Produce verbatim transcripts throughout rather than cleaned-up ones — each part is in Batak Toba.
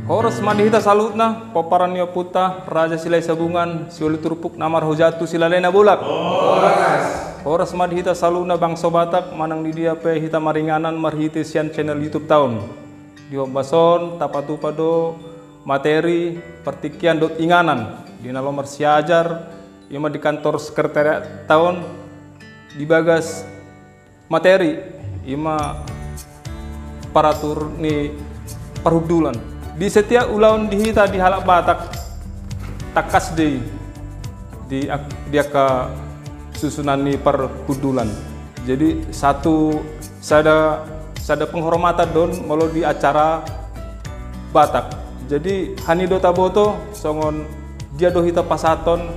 Horas ma di hita saluhutna, pomparan ni ompunta Raja Silahi Sabungan, sioli turpuk na marhujatu Silalahi Nabolak. Horas. Horas ma di hita saluhutna bangso Batak, manang di dia pe hita maringanan marhite sian channel YouTube ta on. Di hombas on tapatupa do materi partingkian dohot inganan di na laho marsiajar, i ma di kantor sekretariat ta on, di bagas materi, i ma paratur ni parhundulan. Di setiap ulaon di hita di halak Batak, tangkas do i di, di angka susunan ni parhundulan. Jadi satu, sada, sada penghormatan do on molo di acara Batak. Jadi hami do taboto songon dia do hita pasahathon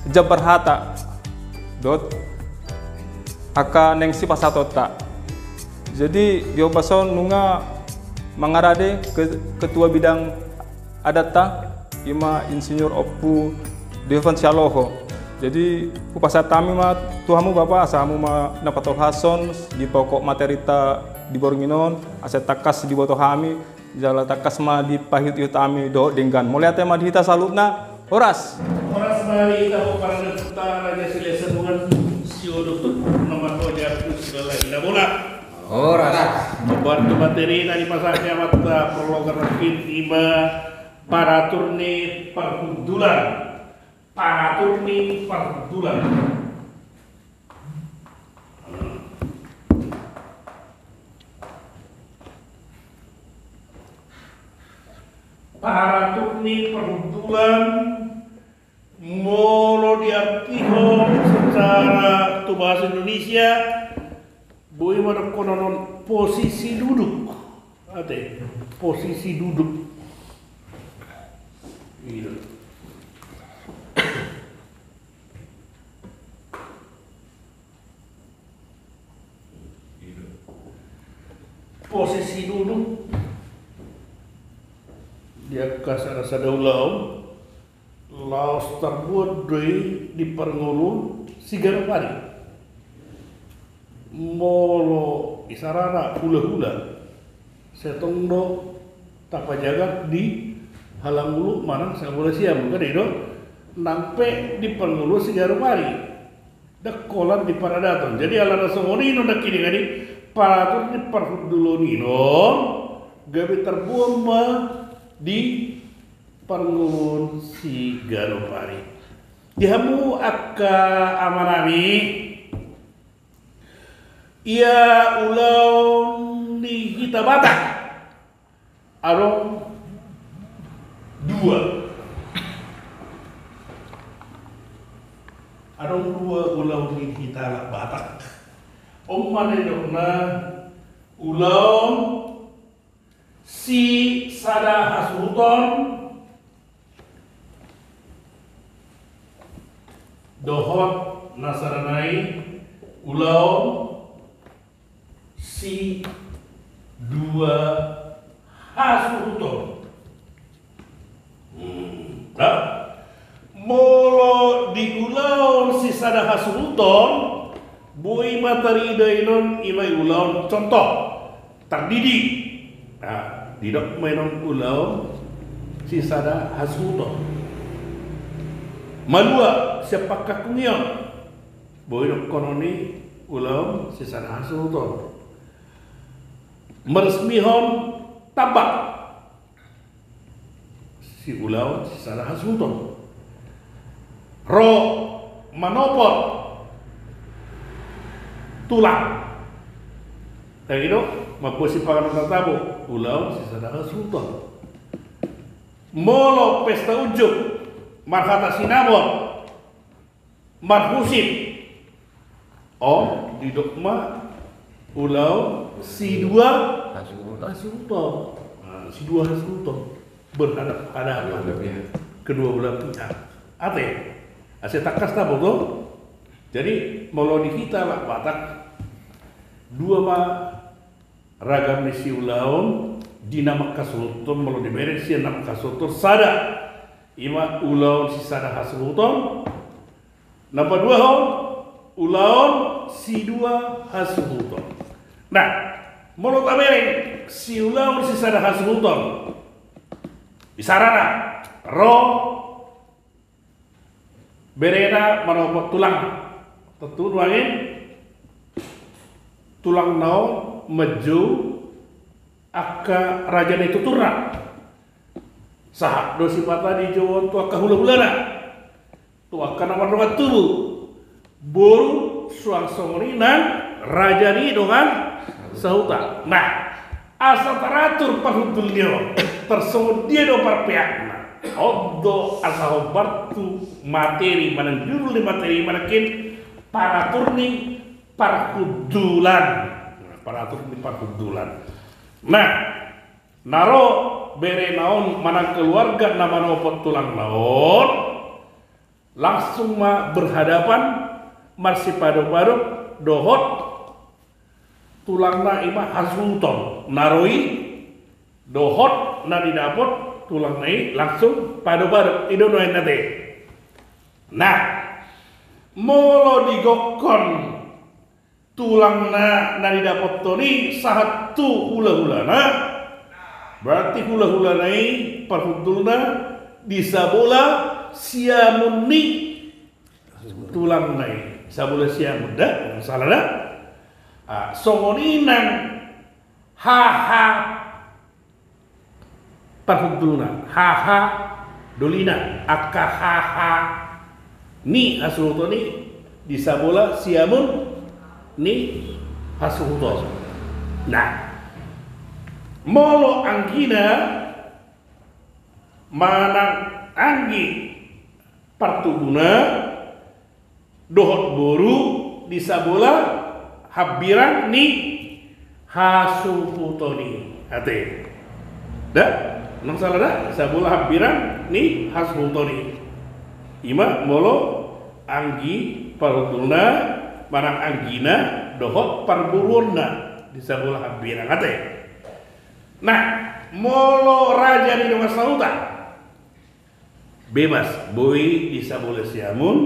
jambar hata dohot angka naeng sipasahatonta. Jadi di hombas on nunga mangarade ke-, ketua bidang adatta, i ma Insinyur Ompu Devan Sialoho. Jadi hupasahat hami ma tu hamu Bapa, asa hamu ma na patolhashon di pokok materita di borngin on, asa tangkas diboto hami, jala tangkas ma dipaihutihut hami dohot denggan. Mauliate ma di hita saluhutna. Horas. Horas ma di hita, pomparan ni ompunta Raja Silahi Sabungan, sioli turpuk na marhujatu Silalahi Nabolak. Horas. Mamboan tu materi na dipasahat ni amanta parlogar nangkin, i ma paratur ni parhundulan. Paratur ni parhundulan. Paratur ni parhundulan, molo diartihon secara tu bahasa Indonesia, boi ma dohonon on posisi duduk. Ate, posisi duduk. Gitu. Posisi duduk di angka sada-sada ulaon laos tarbuat do i di parngoluon siganup ari. Molo isarana hulahula, sai tong do tapajagar di halangulu manang sabola siam, kan i do? Nang pe di parngoluon siganup ari. Ndang holan di paradaton. Jadi alana songon i do nangkiningan i, paratur ni parhundulan i do gabe tarbuat ma di parngoluon siganup ari. Di hamu angka amanami, ia ulaon ni hita Batak adong dua. Adong dua ulaon ni hita halak Batak. On ma na nidokna ulaon sisada hasuhuton dohot na sada nai ulaon sidua hasuhuton. Hmm, nah, molo di ulaon sisada hasuhuton, boi ma tarida inon i ma i ulaon contoh, tardidi. Nah, didok ma inon ulaon sisada hasuhuton. Malua sian pangkangkungion, boi dohonon i ulaon sisada hasuhuton. Maresmihon tambak, si ulaon sisada hasuhuton. Ro manopot tulang, tagi do, mamboan sipanganon na tabo, ulaon sisada hasuhuton. Molo pesta unjuk, marhata sinamot, marhusip, on didok ma ulaon sidua hasuhuton. Hasuhuton. Nah, sidua hasuhuton, berhadapan-hadapan. Kedua belah pihak. Kedua belah pihak. Ate, asa tangkas taboto. Jadi molo di hita halak Batak, dua ma ragam ni siulaon di na manghasuhuthon. Molo dibereng sian na manghasuhuthon, sada, i ma ulaon sisada hasuhuton. Na paduahon, ulaon sidua hasuhuton. Nah, molo tabereng siulaon sisada hasuhuton, Isarana, ro berena manopot tulang. Tontu nuaeng tulangna on manjou angka raja ni tuturna. Sahat do sipata dijou on tu angka hulahulana, tu angka na mardongan tubu. Boru suang songon i nang raja ni dongan sahuta. Nah, asa taratur parhundul ni on, tarsongon dia do parpeakna. On do asa hombar tu materi manang judul ni materi manang paratur ni parhundulan. Paratur ni parhundulan. Nah, na ro berena on manang keluarga na manopot tulangna on, langsung ma berhadapan, marsipadopadop dohot tulangna, i ma hasuhuton. Na ro i dohot na didapot tulangna i langsung padopadop, i do nuaeng ate. Nah, molo digokkon tulangna na didapothon i sahat tu hulahulana, berarti hulahulana i parhundulna di sabola siamun ni tulangna i. Sabola siamun da, sala da. Ah, songon i nang haha parhundulna, haha dolina, angka haha ni hasuhuton i di sabola siamun ni hasuhuton. Nah, molo anggina manang anggi partubuna dohot boru di sabola hambirang ni hasuhuton i ate. Da, nang sala da, sabola hambirang ni hasuhuton i. I ma molo anggi parhundulna manang anggina dohot parboruonna di sabola hambirang ate. Nah, molo raja ni dongan sahuta, bebas, boi di sabola siamun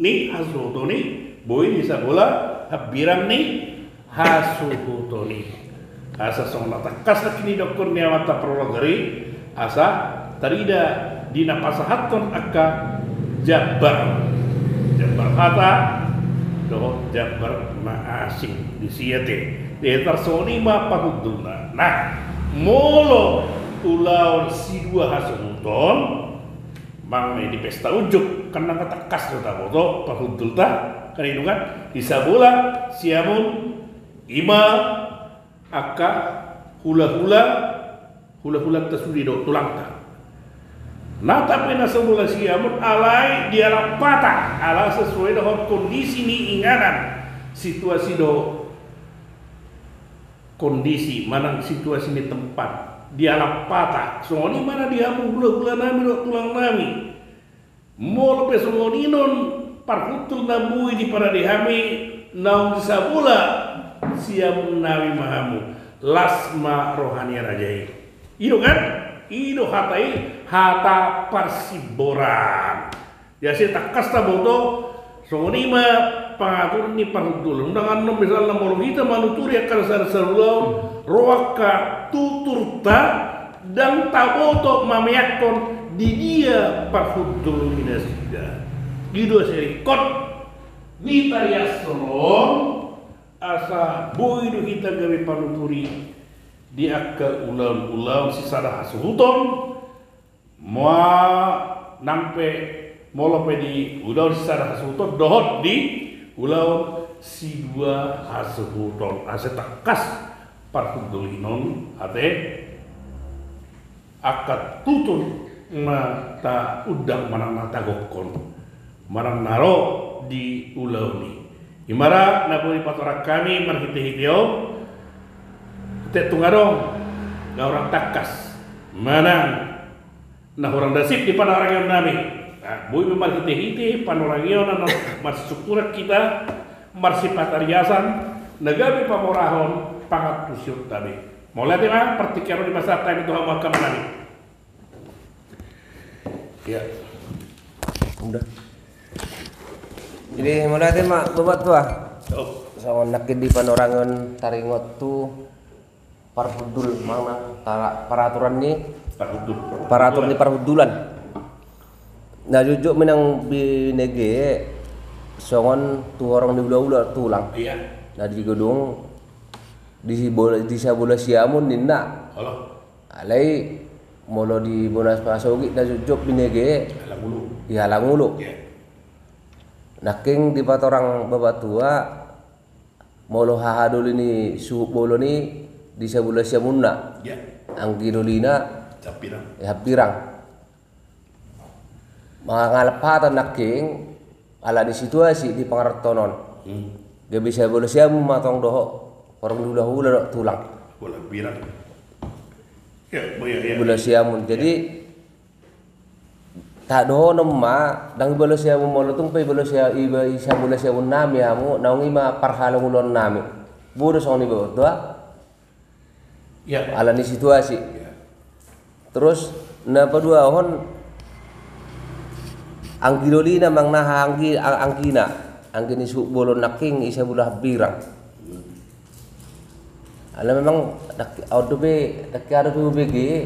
ni hasuhuton i, boi di sabola hambirang ni hasuhuton i. Asa songon na tangkas nangkin didokkon ni amanta prolog ari, asa tarida di na pasahathon angka jambar, jambar hata dohot jambar na asing disi ate. Jadi tarsongon i ma parhundulna. Nah, molo ulaon sidua hasuhuton, manang di pesta unjuk, kan nunga tangkas do taboto parhundulta, kan i do kan, di sabola siamun i ma angka hulahula, hulahulanta sude do tulangta. Nang pe na sabola siamun alai dialap hata, ala sesuai dohot kondisi ni inganan, situasi do kondisi manang situasi ni tempat, dialap hata. Songon i ma na di hamu hulahulanami dohot tulangnami. Molo pe songon i non parhundul na boi diparade hami naung di sabola siamunnami ma hamu, las ma roha ni raja i. I do kan? I do hata i, hata parsimboran. Jadi asa tangkas taboto, songon i ma pangatur ni parhundulan. Unang annon misalna molo hita manuturi angka na sada saulaon, ro angka tuturta, ndang taboto mameakkon di dia parhundul ni nasida. I do asa ringkot ni tariashon on, asa boi do hita gabe panuturi di angka ulaon-ulaon sisada hasuhuton, ma nang pe molo pe di ulaon sisada hasuhuton dohot di ulaon sidua hasuhuton, asa tangkas parhundul i non ate angka tutur na taundang manang na tagokkon manang na ro di ulaon i. I ma ra na boi patorang hami marhitehite on, ate tung adong na hurang tangkas manang na hurang dasip di panorangionnami. Nah, boi ma marhitehite panorangion na marsisungkuran hita, marsipatariasan, na gabe pamorahon pangantusionta be. Mauliate ma, partingkian on dipasahat hami tu hamu angka amanami. Ia. Udah. Jadi mauliate ma Bapak Tua. Oh. Songon nangkin di panorangion taringot tu Parhundul, manang tara-, paraturan ni parhundul. Paraturan ni parhundulan. Na jotjot ma nang binege songon tu horong ni hulahula tulang. Iya. Na di gedung di si-, di sabola siamun ninna. Olo. Alai molo di bona pasogit na jotjot binege. Halangulu. Di halangulu. Iya. Nangkin dipatorang bapatua, molo hahadoli ni suhut bolon i di sabola siamunna. Iya. Anggi dolina. Hambirang. Hambirang. Mangalap hata nangkin, ala ni situasi di pangarantoan on. Hmm. Gabe sabola siamun ma tong dohot horong ni hulahula dohot tulang. Bola hambirang. Ya, bola, ya. Sabola siamun. Jadi, tadohonon ma, ndang i bola siamun molo tung pe i bola sia-, i ba-, i sabola siamun nami hamu, naung i ma parhalanguluan nami. Bodo songon i bapatua. Ya. Ala ni situasi. Ya. Terus, na paduahon, anggi dolina manang naha anggi-, a-, anggina. Anggi ni suhut bolon nangkin i sabola hambirang. Ala memang dak-, au dope, dak-, au dope hubege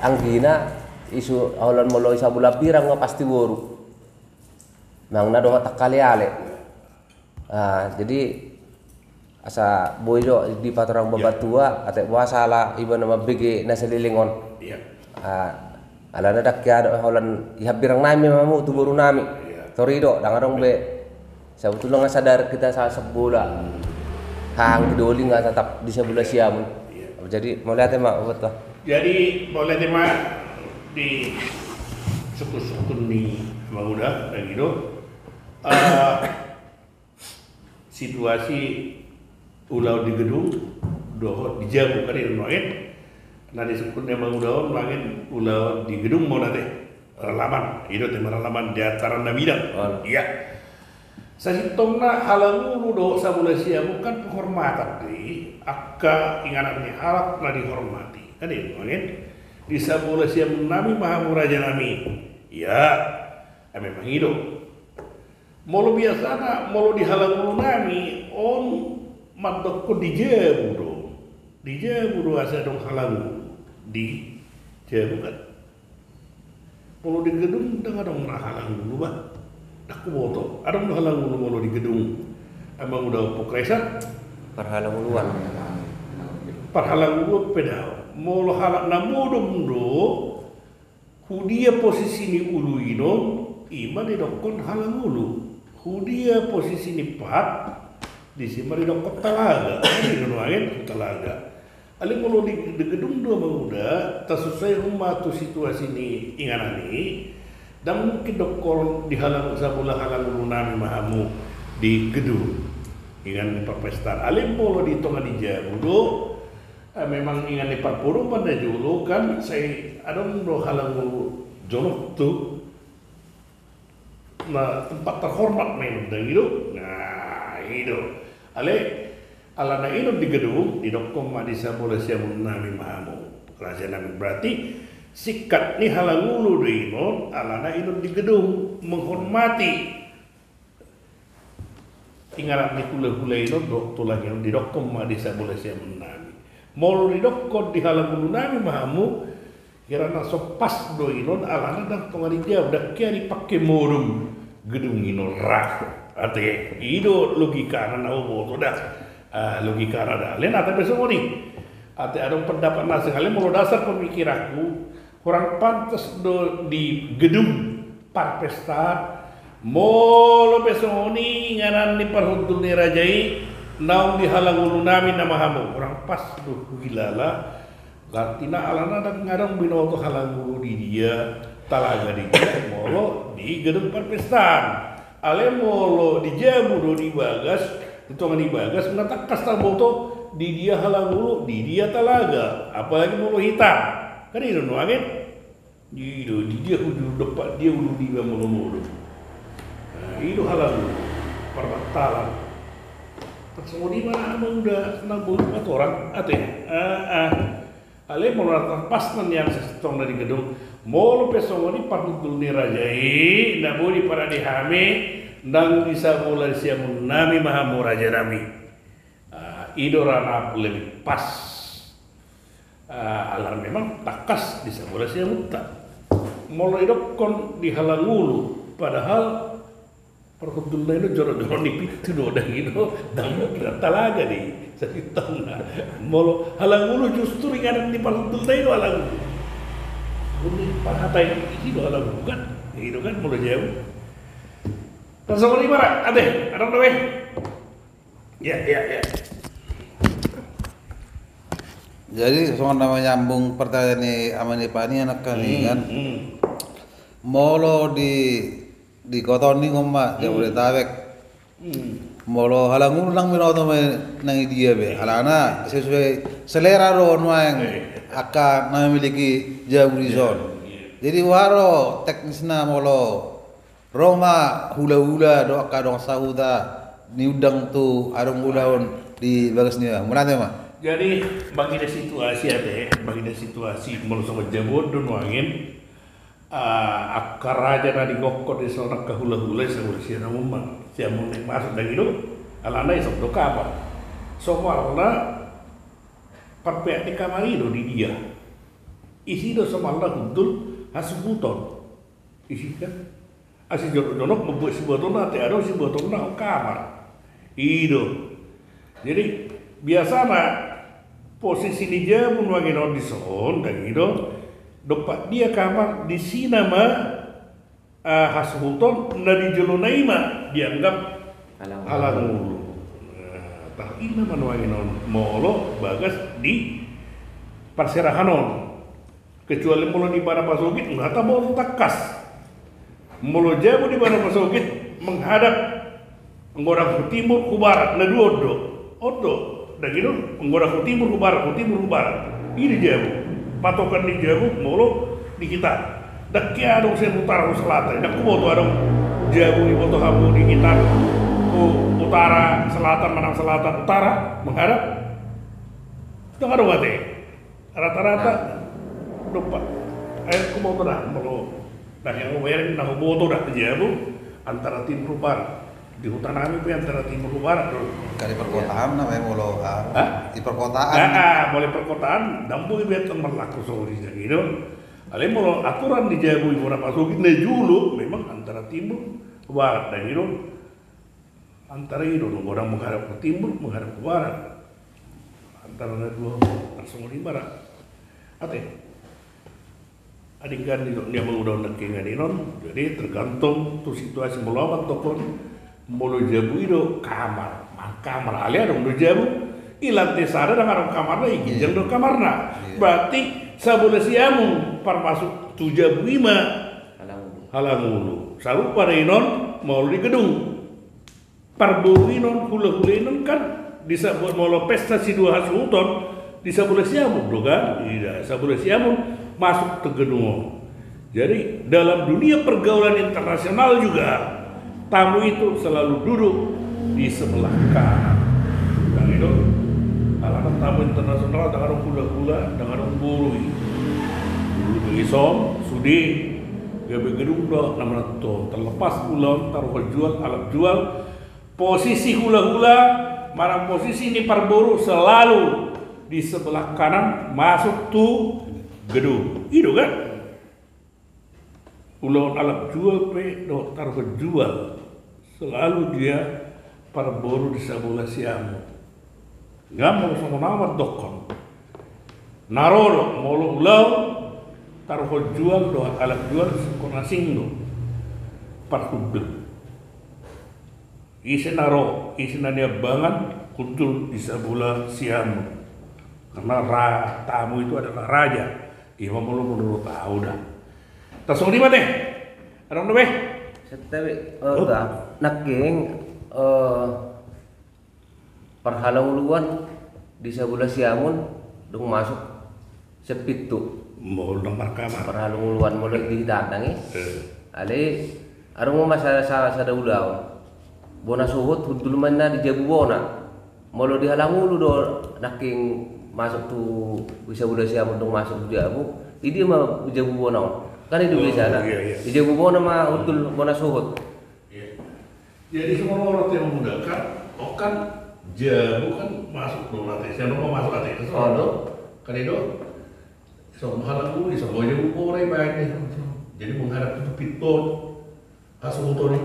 anggina, isu holan molo i sabola hambirang ma pasti boru. Manang na dohot tangkaleale. Ah, jadi asa boi jo dipatorang bapatua, atik boasa ala iba na mambege na saleleng on. Iya. Ah, alana ndang hea do holan i hambirang nami ma hamu tu boru nami. Iya. Tor i do, ndang adong be. Sabotulna nga sadar hita sa-, sabola. Hmm. Hahang di doling nga tetap di sabola siamun. Iya. Jadi, mauliate ma, bapatua. Jadi, mauliate ma di sungkun-sungkun ni Amang Uda, lagi do. Eh, situasi ulaon di gedung dohot di jabu kan i nuaeng. Na disungkun ni Amang Uda on nuaeng ulaon di gedung ma on ate. Ralaman, i do tema ralaman di antara na bidang. Iya. Sasintongna halangulu dohot sabola siamun kan penghormatan do i, angka inganan ni halak na dihormati. Kan i nuaeng. Di sabola siamun nami ma hamu raja nami. Iya. Memang i do. Molo biasana, molo di halangulu nami, on mandokkon di jabu do. Di jabu do asa adong halangulu. Di jabu kan. Molo di gedung ndang adong ra halangulu ba. Ndang huboto. Adong do halangulu molo di gedung. Amang Uda Ompung Kaisar. Parhalanguluan. Parhalanguluan pe daong. Molo halak na modom do, hudia posisi ni ulu i non, i ma didokkon halangulu. Hudia posisi ni pat, disi ma didokkon talaga. Kan i do nuaeng, talaga. Alai molo di, di gedung do Amang Uda, tasusaihon ma tu situasi ni inganan i, ndang mungkin dokkon di halang-, sabola halangulu nami ma hamu di gedung. Inganan ni parpestaan. Alai molo di tonga ni jabu do, Ah, memang inganan ni parpodoman na jolo kan, sai adong do halangulu jonok tu. Na tempat terhormat ma i non, ndang i do. Nah, i do. Alai, alana i non di gedung, didokkon ma di sabola siamun nami ma hamu raja nami. Berarti, singkat ni halangulu do i non, alana i non di gedung, menghormati. Inganan ni hulahula i non dohot tulang i non didokkon ma di sabola siamun nami. Molo didokkon di halangulu nami ma hamu, hira na so pas do i non alana ndang tonga ni jabu, ndang hea dipake modom gedung i non ra. Ate, i do logikana na huboto da. Ah, logikana da. Alai na ate pe songon i. Ate adong pendapat na asing, alai molo dasar pemikiranku, hurang pantas do di gedung parpestaan. Molo pe songon i inganan ni parhundul ni raja i, naung di halangulu nami nama hamu, hurang pas do huhilala. Artina alana ndang adong binoto halangulu di dia, talaga di dia, molo di gedung parpestaan. Alai molo di jabu do di bagas, di tonga ni bagas, na tangkas taboto di dia halangulu, di dia talaga. Apalagi molo hita. Kan i do nuaeng. I do, di dia ulu, dompak dia ulu niba molo modom. Nah, i do halangulu. Parbantalan. Pas songon i ma na Amang Uda na boi patorang ate. Ah, ah. Alai molo na tarpasna nian sasintongna di gedung. Molo pe songon i parhundul ni raja i, na boi diparade hami, nang di sabola siamun nami ma hamu raja nami. Ah, i do ra na lebih pas. Ah, ala memang tangkas di Sabola Siamunta. Molo idokkon di Halangulu, padahal parhundulna i do joro-joro ni pintu do, dang i do, dang i do talaga di sasintongna. Molo Halangulu justru inganan ni parhundulna i do Halangulu. Uli parhata i do Halangulu kan, i do kan molo jabu. Tarsongon i ma ra, ate, adong dope. Ya, ya, ya. Jadi songon na manyambung pertanyaan ni ama ni Panian nangkin kan. Hmm. Molo di, di kota on ninna ma, hmm, Jabodetabek. Hmm. Molo Halangulu ndang binoto ma nang di dia be. Alana sesuai selera do nuaeng, eh, angka na memiliki jabu di son. Iya, iya. Jadi boha do teknisna molo ro ma hula-hula dohot angka dongan sahuta niundang tu adong ulaon di bagas ni, mauliate ma. Jadi, mangida situasi ate, mangida situasi, molo songon jabu on do nuaeng, ah, angka raja na digokkon di son angka hula-hula, Sabola Siamun ma, Siamun naeng masuk dang i do, alana i son do kamar. Somalna parpeak ni kamar i do di dia. Isi do somalna hundul hasuhuton. Isi kan. Asi jonok-jonok mambuat sibuatonna, ate, adong sibuatonna on kamar. I do. Jadi, biasana posisi ni jabu nuaeng on di son, dang i do. Dompak dia kamar, disi nama, ah, hasuhuton, na di jolona i ma dianggap halangulu. Halangulu. Nah, taringot ma nuaeng on, molo bagas di parserahan on. Kecuali molo di Ibana Pasogit, nga taboto tangkas. Molo jabu di Ibana Pasogit menghadap, menggodang hu timur, hu barat, na dua on do. On do. Dang i do, menggodang hu timur, hu barat, hu timur, hu barat. I do jabu. Patokan ni jabu, molo di hita. Dang ke adong sian utara hu selatan. Dang huboto adong jabu diboto hamu di hita. Hu utara, selatan, manang selatan, utara, menghadap. Dang adong ate. Rata-rata dompak. Ai huboto da, molo na huboto da jabu antara timur barat. Di huta nami pe antara timur barat do. Kan di perkotaan nama, molo, ah, hah? Di perkotaan. Ah, ah, molo perkotaan dang boi be antong marlaku songon i, dang i do. Alai molo aturan ni jabu Ibana Pasogit na jolo memang antara timur barat, dang i do. Antara i do, molo godang menghadap ke timur, menghadap ke barat. Antara na dua, tarsongon i ma ra. Ate. Adong kan di, di amang uda on nangkin on, jadi tergantung tu situasi, molo amang tokon, molo jabu i do kamar, ma kamar, alai adong do jabu i lantai sada dang adong kamarna, i ginjang do kamarna. Iya. Berarti Sabola Siamun parmasuk tu jabu i ma. Halangulu. Halangulu. Sarupa do i non molo di gedung. Parboru i non, hula-hula i non kan, di Sabo-, molo pesta sidua hasuhuton, di Sabola Siamun do kan, ida, Sabola Siamun masuk tu gedung on. Jadi, dalam dunia pergaulan internasional juga, tamu itu selalu duduk di sebelah kanan. Kan itu, alana tamu internasional, dang adong hula-hula, dang adong boru i. Duduk di son, sude, gabe gedung do, na manat on, terlepas ulaon, taruhan jual, alap jual, posisi hula-hula, manang posisi ni parboru selalu di sebelah kanan masuk tu gedung. I do kan? Ulaon alap jual pe dohot taruhan jual selalu dia parboru di Sabola Siamun. Nga molo songon ahu mandokkon. Na ro do molo ulaon taruhan jual dohot alap jual singkon asing do. Parhundul. Ise na ro, ise na niambangan, hundul di Sabola Siamun. Karena ra-, tamu itu adalah raja. Ima molo menurut ahu da. Tarsongon i ma ate. Adong dope. Sette be, eh, oh. Nangkin, eh, parhalanguluan di Sabola Siamun dung masuk sian pintu. Molo dung markamar. Parhalanguluan molo di hita nangkin i. Eh. Alai adong ma sa-, sa-, sada ulaon. Bona sohot hundul ma ninna di jabu bona. Molo di halangulu do nangkin masuk tu, di Sabola Siamun dung masuk tu jabu. Di dia ma jabu bona on. Kan i do biasana. Oh, iya, iya. Di jabu bona ma hundul bona sohot. Iya. Jadi, songon ate, molo muda kan, oh kan, jabu kan masuk do ate, sian rumah masuk ate, ke sono. Oh, do. Kan i do, So, mahalang uli, so, mau jabu bore, baik deh. Jadi menghadap itu pintu. Hasuhuton i.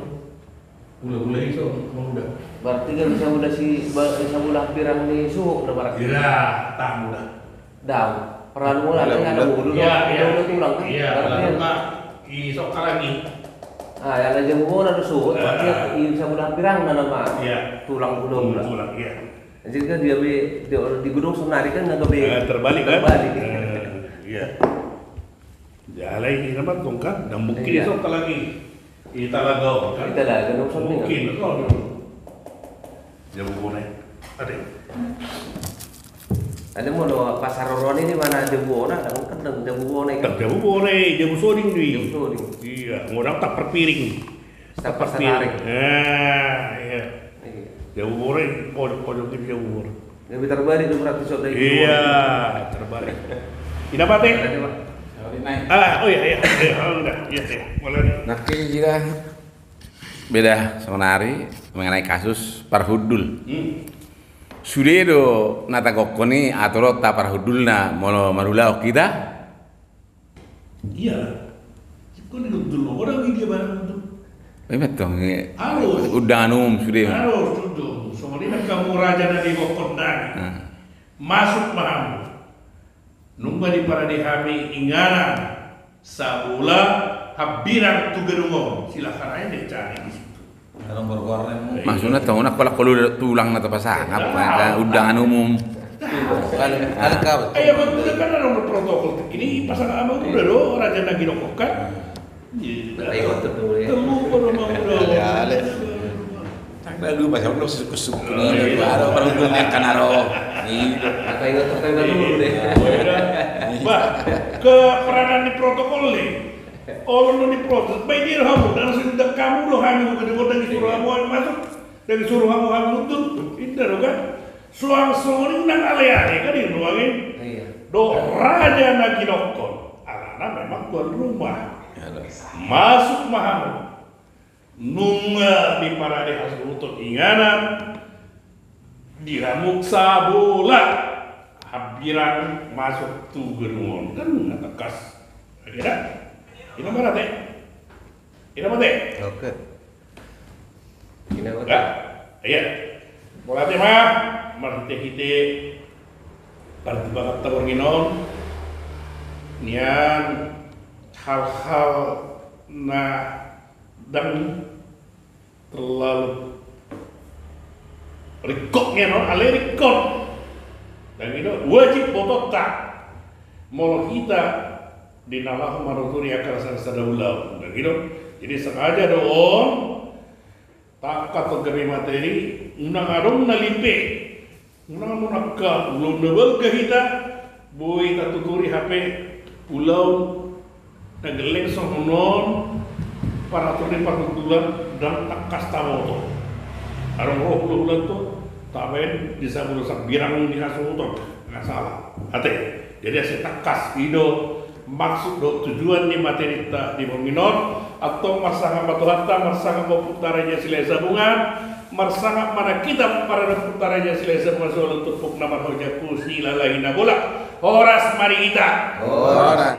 Hula-hula i so, mangula. Berarti kan bisa udah si, ba-, bisa udah pirang ni suhut na berarti. Iya, tak mudah. Dang, perlu mulai kan ada bulu. Iya, iya. Udah tulang kan. Iya, berarti lalu kan, i so kalagi. Ah, yang aja mau ada suhut, berarti i bisa udah pirang na nama. Iya. Tulang udah udah. Tulang, iya. Jadi kan dia be, dia di gedung sonari kan nggak be. Eh, terbalik kan? Terbalik. Eh, iya. Jala i na mantong kan, dan mungkin i so kalagi. I talaga on kan. I talaga on. Mungkin, betul. Jabu bone. Ada. Ada molo pasar roron i di mana jabu bone, kan jabu bone kan. Jabu bone, jabu soding do i. Jabu soding. Iya, modal tak perpiring. Setiap pasar hari. Eh, iya. Iya. Jabu bone, pojok-pojok i jabu bone. Lebih terbalik tu berarti so dari. Iya, terbalik. Ina mate? Ada, Pak. Ah, oh iya, iya. Iya, oh, udah. Iya, iya. Mulai. Nangkin jira beda sonari mengenai kasus parhundul. Hmm. Sude do na tagokkon i aturonta parhundulna molo marulaon hita. Iya. Kau ni dudul lo, orang ini dia barang itu. Memang tong, eh, harus. Undangan umum sude. Harus, dudul. Soalnya kan kamu raja na digokkon nami. Hmm. Masuk ma hamu. Nunga diparade hami inganan, sabola, hambirang tu gedung on. Silakan aja deh cari di situ. Maksudna tong na kolak kolu tulang na tapasangap, undangan umum. Kan, kan kau. Eh, ya, betul kan ada protokol. Ini pasang abang udah do, raja na ginokok kan? Iya. Tapi waktu dulu ya. Telu baru mau udah. Ada, ada. Tak ada lu, pasang lu suku-suku ni, ada baru punya kan aro. Iya. Apa itu, apa itu dulu deh. Bah, keperanan di protokol nih. Olo do diprotes, baen dia do hamu, ndang suruh kamu do hami, bukan disuruh hamu masuk, ndang disuruh hamu, hamu mundur, inda do kan? Suang songon i nang ale-ale kan i do angin. Iya. Do raja na ginokkon, alana memang tuan rumah. Masuk ma hamu. Nunga diparade hasuhuton inganan, di hamu sabola hambirang masuk tu gedung on. Kan nunga tangkas. Oke dah? Ina mate? Ina mate? Oke. Ina mate? Iya. Mauliate ma marhite-hite parjumpanganta borngin on. Nian hal-hal na ndang terlalu ringkot nian on, alai ringkot. Ndang i do wajib botoonta. Molo hita di na laho manuturi angka na sada ulaon, ndang i do. Jadi sengaja do on, tangkas tu gabe materi, unang adong na limpe. Unang angka ulaon na balga hita, boi tatuturi hape ulaon na gelleng songon on, paraturan ni parhundulan ndang tangkas taboto. Adong ro hula-hula tu, tabaen di sabola sambirang ni hasuhuton, nggak salah. Ate, jadi asa tangkas i do maksud dohot tujuan ni materinta di borngin on, antong marsangap ma Tuhanta, marsangap ma Ompunta Raja Silahisabungan, marsangap ma nang hita para Ompunta Raja Silahisabungan sualon turpuk na marhoja, pusi lalahi na bolak, horas ma di hita. Horas.